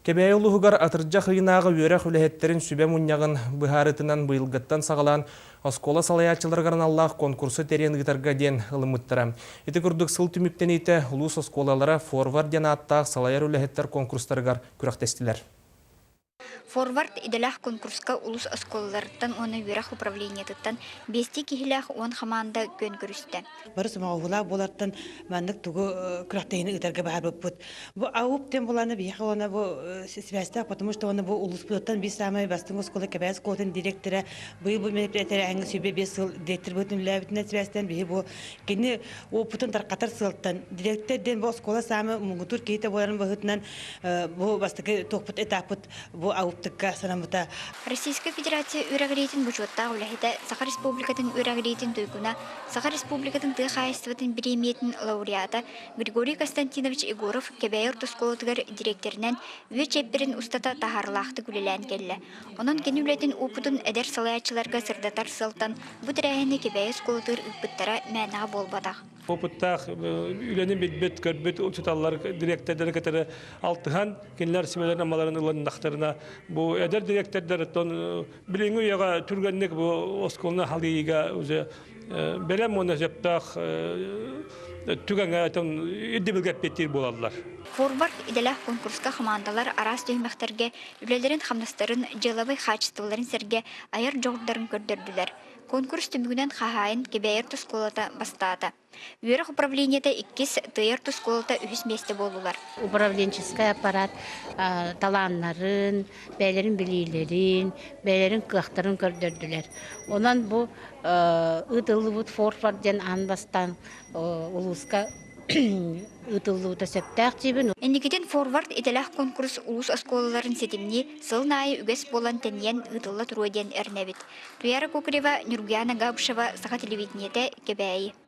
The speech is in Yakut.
Кэбээйи улууһугар атырдьах ыйынааҕы үөрэх үлэһиттэрин сүбэ мунньаҕын быһаарыытынан быйылгыттан саҕалаан оскуола салайааччыларыгар аналлаах конкурсу тэрийэн ыытарга диэн ылыммыттара. Ити курдук сыл түмүктэниитэ улуус оскуолалара «Форвард» диэн ааттаах салайар үлэһиттэр конкурстарыгар күрэхтэстилэр. Форвард идэлээх конкурска улуус оскуолаларыттан уонна үөрэх управлениетыттан биэстии киһилээх уон хамаанда күөн көрүстэ. Бары сомоҕолоһуулаах буолартан маннык тугу күрэхтэһиини ыытарга баһарбыппыт. Бу АУП диэн буланы биһиэхэ уонна бу связьтаах, потому что уонна бу улууспутуттан биир саамай бастыҥ оскуола Кэбээс оскуолатын директора быйыл бу тэрээһиҥҥэ 25 сыл директор быһыытынан үлэлээбитинэн связьтаан биһи бу кини опытын тарҕатар сыалтан директор диэн бу оскуола саамай муҥутуур киһитэ буоларын быһыытынан бу бастакы туохпут этаппыт бу АУПтыкка санаммыта. Российскай Федерация үөрэҕириитин бочуоттаах үлэһитэ, Саха Республикатын үөрэҕириитин туйгуна, Саха Республикатын тыа хаһаайыстыбатын бириэмийэтин лауреата Григорий Константинович Егоров Кэбээйи орто оскуолатыгар дириэктэринэн үө чиэппэрин устата таһаарыылаахтык үлэлээн кэллэ. Онон кини үлэтин уопутун эдэр салайааччыларга сырдатар сыалтан бу тэрээһини Кэбээйи оскуолатыгар ыыппыттара мээнэҕэ буолбатах. Опыттаах үлэни билбит, көрбүт учууталлар, дириэктэрдэри кытары алтыһан, кинилэр сүбэлэрин-амаларын ылыннахтарына, бу эдэр дириэктэрдэр билиҥҥи үйэҕэ түргэнник бу оскуоланы халыйыыга уже бэлэм уонна сөптөөх түгэҥҥэ ирдэбилгэ эппиэттиир буолаллар. Форвард идэлээх конкурска хамаандалар араас түһүмэхтэргэ үлэлэрин-хамнастарын, дьыалабыай хаачыстыбаларын сэргэ айар дьоҕурдарын көрдөрдүлэр. Конкурс түмүгүнэн хаһаайын Кэбээйи орто оскуолата бастаата. Үөрэх управлениета иккис, Тыйа орто оскуолата үһүс миэстэ буоллулар. Управленческай аппарат талааннарын, бэйэлэрин билиилэрин, бэйэлэрин кыахтарын көрдөрдүлэр. Онон бу ыытыллыбыт форвард диэн аан бастаан улууска ыытыллыбыта сөптөөх диибин. Инникитин форвард идэлээх конкурс улуус оскуолаларын ситимнии сылын аайы үгэс буолан тэнийэн ыытылла туруо диэн эрэнэбит. Туяра Кокорева, Нюргуяна Габышева, Саха телевидениетэ, Кэбээйи.